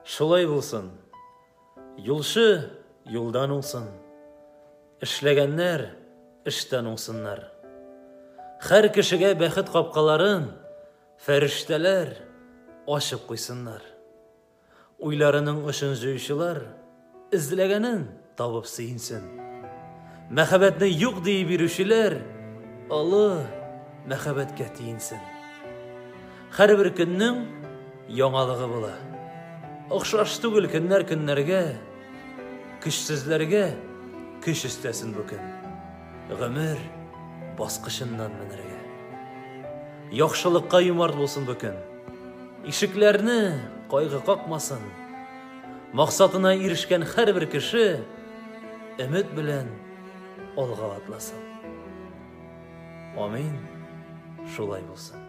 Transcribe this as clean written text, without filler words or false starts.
Шулай булсын. Юлчы юлдан уңсын. Эшләгәннәр эштән уңсыннар. Һәр кешегә бәхет капкаларын фәрештәләр ачып куйсыннар. Уйларының очын җыючылар эзләгәнен табып сөенсен. Мәхәббәтне юк диеп йөрүчеләр олы мәхәббәткә тиенсен. Һәрбер көннең яңалыгы була. Охшаш түгел көннәр көннәргә, көчсезләргә көч өстәсен бу көн. Гомер баскычыннан менәргә. Яхшылыкка юмарт булсын бу көн. Ишекләрне кайгы какмасын. Максатына ирешкән һәрбер кеше өмет белән алга атласын. Амин. Шулай булсын.